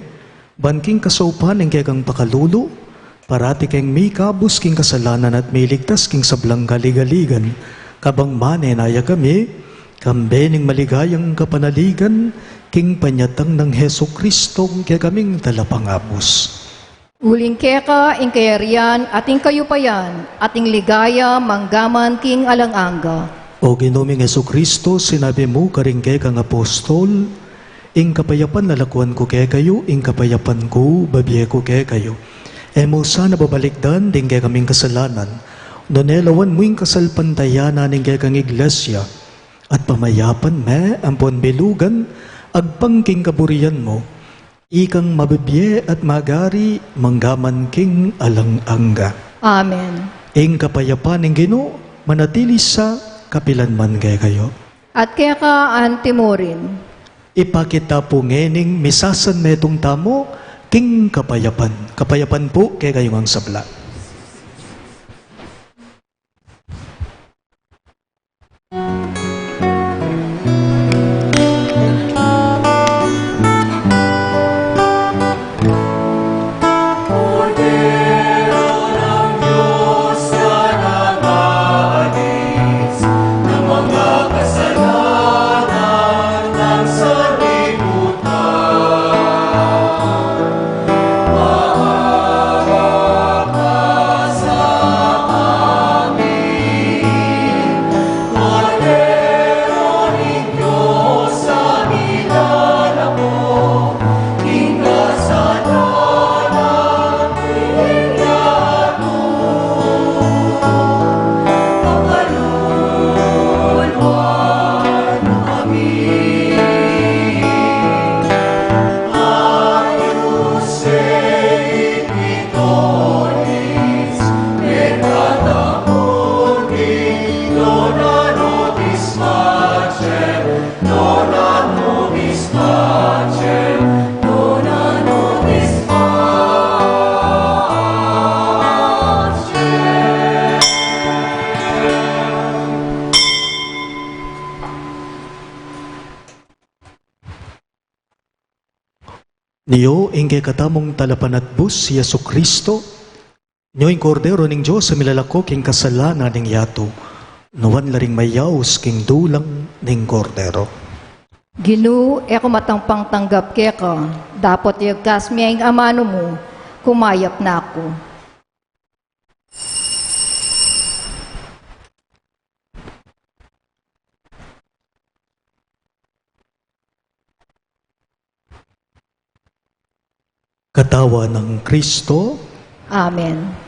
ban king kasaupan ning kekang pakalulu, parati keng mikabus king kasalanan at miligtas king sablang kaligaligan, kabang manenaya kami, kambe ning maligayang kapanaligan, king panyatang nang Jesucristo, kekaming talapangabus. Uling keka ing kayarian at ing kayupayan at ing ligaya manggaman king alang angga. O Ginu ming Jesucristo, sinabi mu karing kekang apostol, ing kapayapan lalakuan ku kekayu, ing kapayapan ku bibie ku kekayu. E mu sana babalikdan ding kekaming kasalanan, nune lawan mu ing kasalpantayanan ning kekang Iglesia, at pamayapan me ampon bilugan agpang king kaburian mu. Ikang mabibie at magari manggaman king alang angga. Amen. Ing kapayapan ning Ginu manatili sa kapilan man kekayu. At keka antimurin. Ipakit ta pu ngening misasan metung tamu king kapayapan. Kapayapan pu kekayu ngang sabla. Nyo ing kekatamung talapanatbus, i Jesucristo, nyo ing Kordero ning Dios a milalako king kasalanan ning yatu. Nuan la ring mayaus king dulang ning Kordero. Ginu, e ku matampang tanggap keka, dapot iyagkas mu ing amanu mu, kumayap na ku. Katawan nang Kristo. Amen.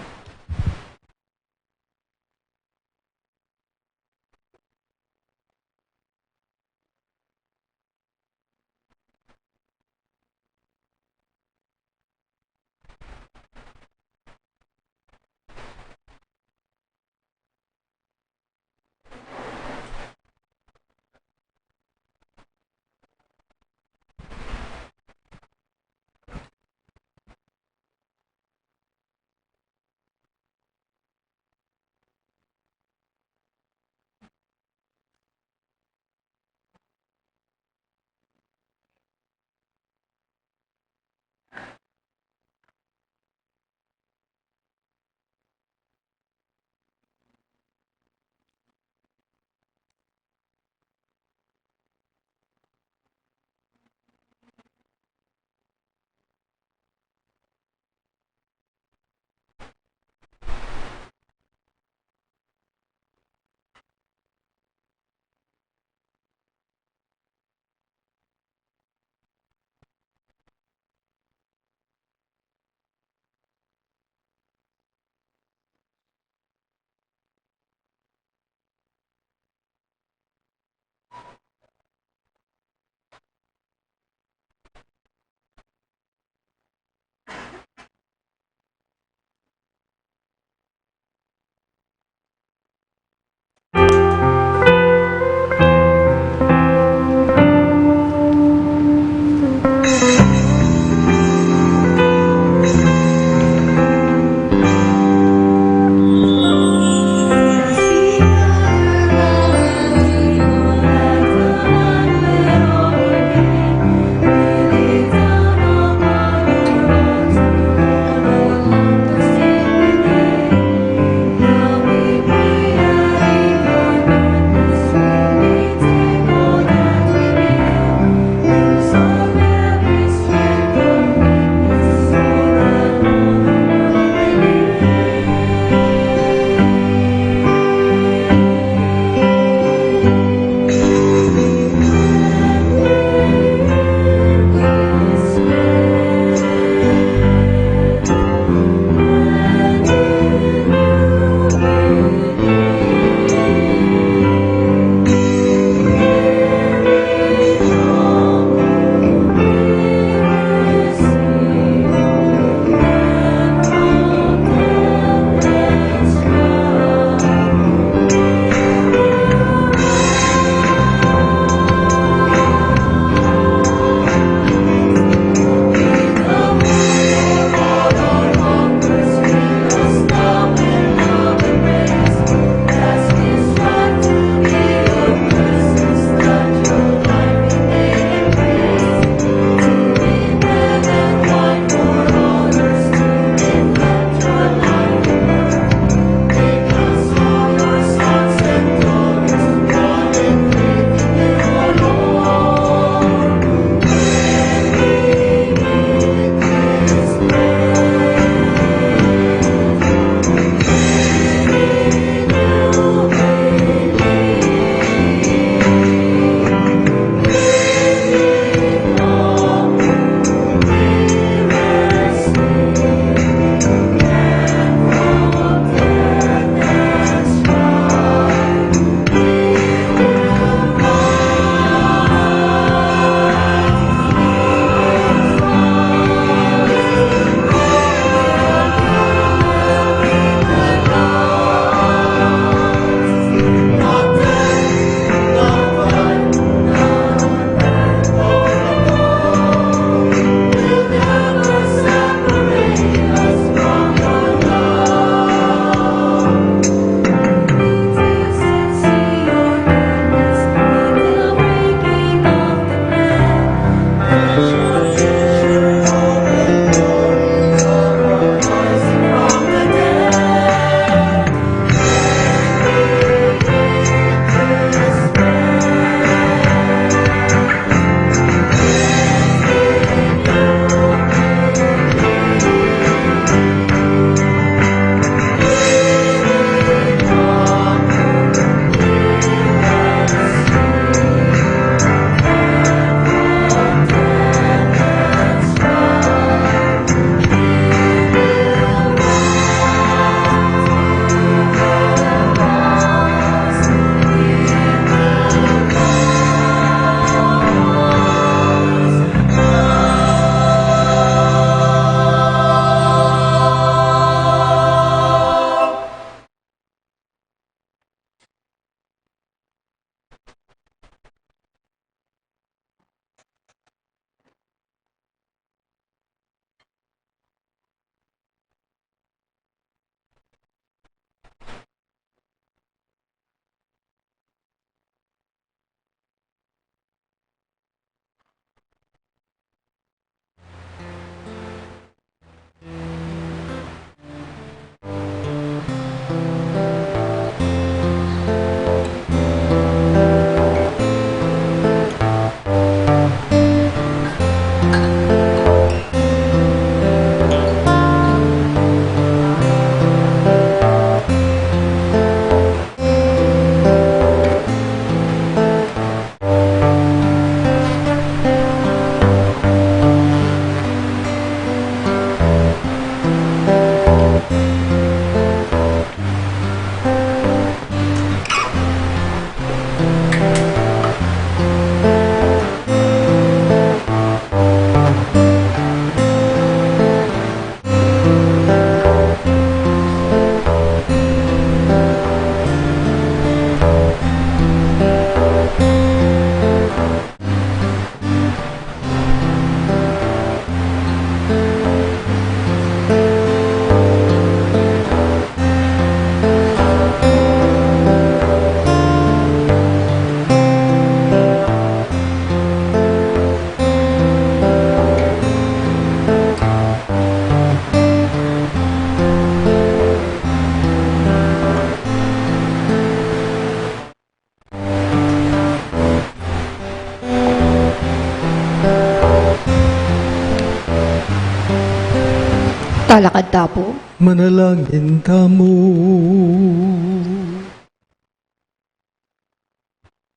Alakad ta pu. Manalangin tamu.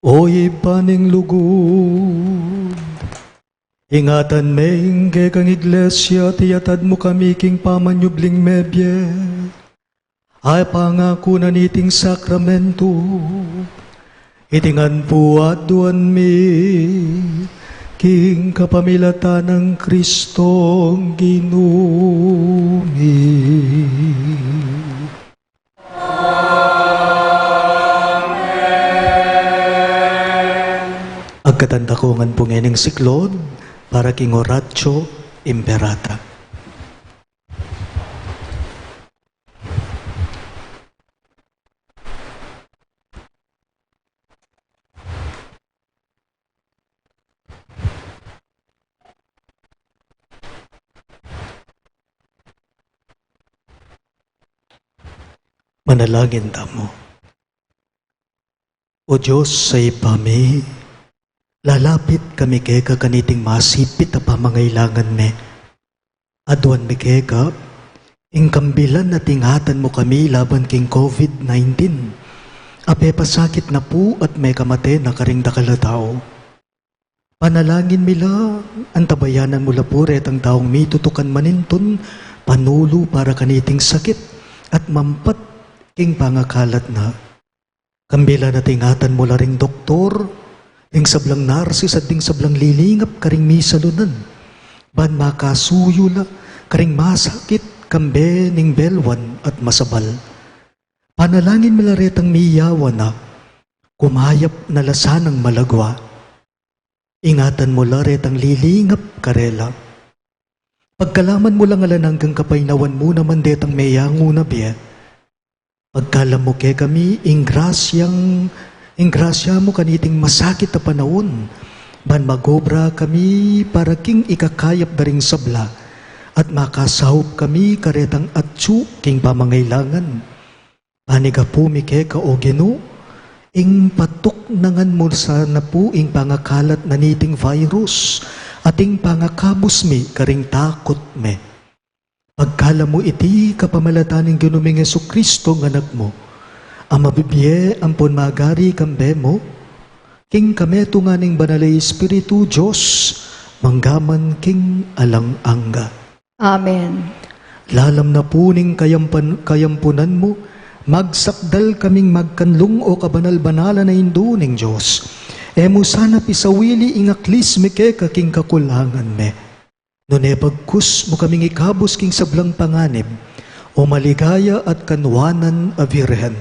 O Ibpa ning lugud, ingatan me ing kekang Iglesia at iyatad mu kami king pamanyubling mebie a pangaku na niting sakramento. Iti ngan pu aduan mi king kapamilatan nang Kristong Ginu mi. Agkatan ta ko ngan pu ngening siklaud para king Oratio Imperata. Manalangin tamu. O Dios a Ibpa mi, lalapit kami keka kaniting masipit a pamangailangan mi. Aduan mi keka ing kambilan at ingatan mu kami laban king COVID nineteen a pepasakit na pu at mekamate na karing dakal a tau. Panalangin mi la, antabayanan mu la pu retang taung mitutukan manintun panulu para kaniting sakit at mampat king pangakalat na. Kambilan at ingatan mu la ring doktor, ding sablang narsis at ding sablang lilingap karing misalunan, ban makasuyu la karing masakit kambe ning belwan at masabal. Panalangin mi la retang miyawan na, kumayap na la sanang malagwa. Ingatan mu la retang lilingap karela. Pagkalaman mu lang alang anggang kapaynawan mu naman detang meyangu na bie. Pagkalam mu kekami ing grasyang, ing grasya mu kaniting masakit a panaun, ban magobra kami para king ikakayap da ring sabla, at makasaup kami karetang atsu king pamangailangan. Panigapu mi keka, o Ginu, ing patuknangan mu sana pu ing pangakalat na niting virus, at ing pangakabus mi karing takut mi. Pagkalam mu iti kapamilatan ning Ginu ming Jesucristo nga Anak mu, a mabibie ampon magari kambe mu, king kametungan ning Banal a Espiritu, Dios, mangga man king alang angga. Amen. Lalam na pu ning kayampan-, kayampunan mu, magsakdal kaming magkanlung, o kabanal-banalan a Indu ning Dios. E mu sana pisawili ing aklis mi keka king kakulangan mi, nune bagkus mu kaming ikabus king sablang panganib, o maligaya at kanwanan a Virgen.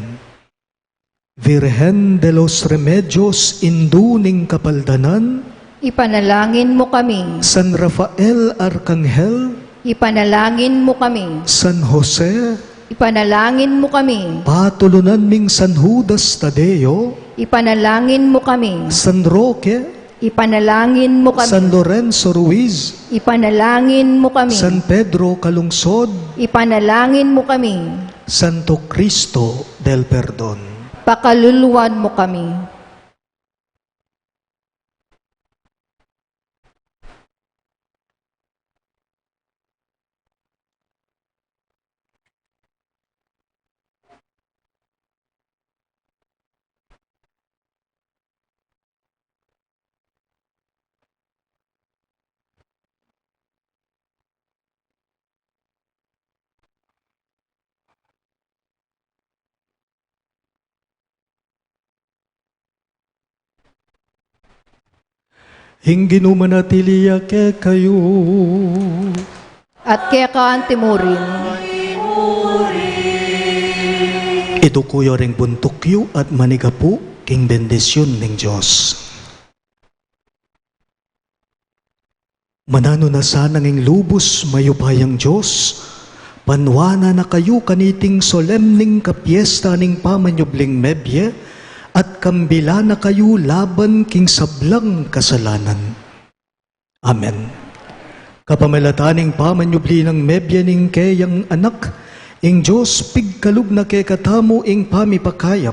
Virgen de los Remedios, Indu ning Kapaldanan. Ipanalangin mu kami. San Rafael Arkanghel. Ipanalangin mu kami. San Jose. Ipanalangin mu kami. Patulunan ming San Judas Tadeo. Ipanalangin mu kami. San Roque. Ipanalangin mu kami. San Lorenzo Ruiz. Ipanalangin mu kami. San Pedro Calungsod. Ipanalangin mu kami. Santo Cristo del Perdon. Pakaluluan mu kami. Ing Ginu manatili ya kekayu. At keka antimurin. Iduku yu ring buntuk yu at manigapu king bendisyun ning Dios. Mananu na sanang ing lubus mayupayang Dios, panuanan na kayu kaniting solemning kapiesta ning pamanyubling mebie, at kambilan na kayu laban king sablang kasalanan. Amen. Kapamilatan ning pamanyubli nang mebie ning keyang Anak, ing Dios pigkalub na kekatamu ing pamipakayap.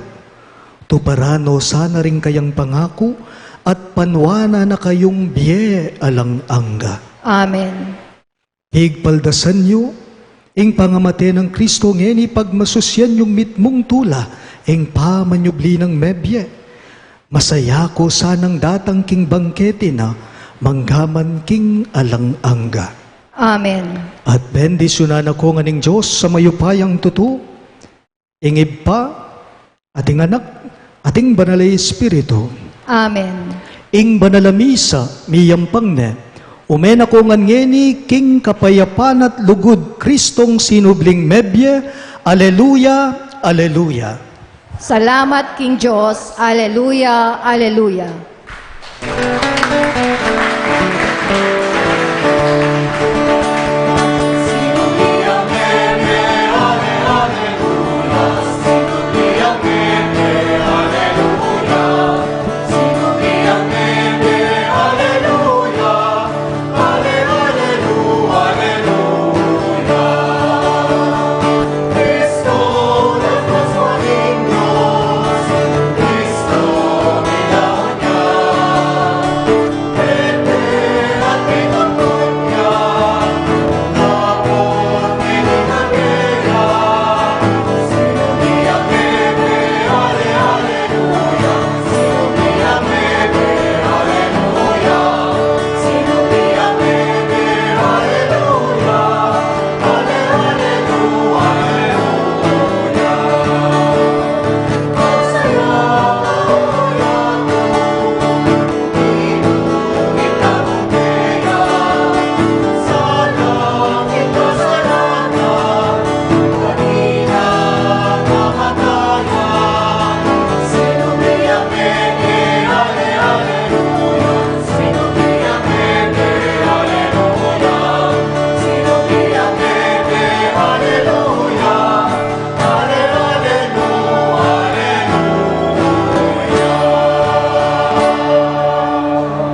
Tuparan no sana ring kayang pangaku, at panuanan na kayung bie alang angga. Amen. Pigpaldasan yu Ing pangamate nang Kristo ngeni pagmasusian yung mitmung tula, ing pamanyubli nang mebie. Masaya ko sanang datang king bangkete na, manggaman king alang angga. Amen. At bendisyunan na ko ngan ning Dios a mayupayang tutu, ing Ibpa, at ing Anak, at ing Banal a Espiritu. Amen. Ing Banal a Misa, miyampang ne, ume na ko ngan ngeni king kapayapan at lugud Kristong sinubling mebie. Aleluya, aleluya. Salamat king Dios. Aleluya, aleluya.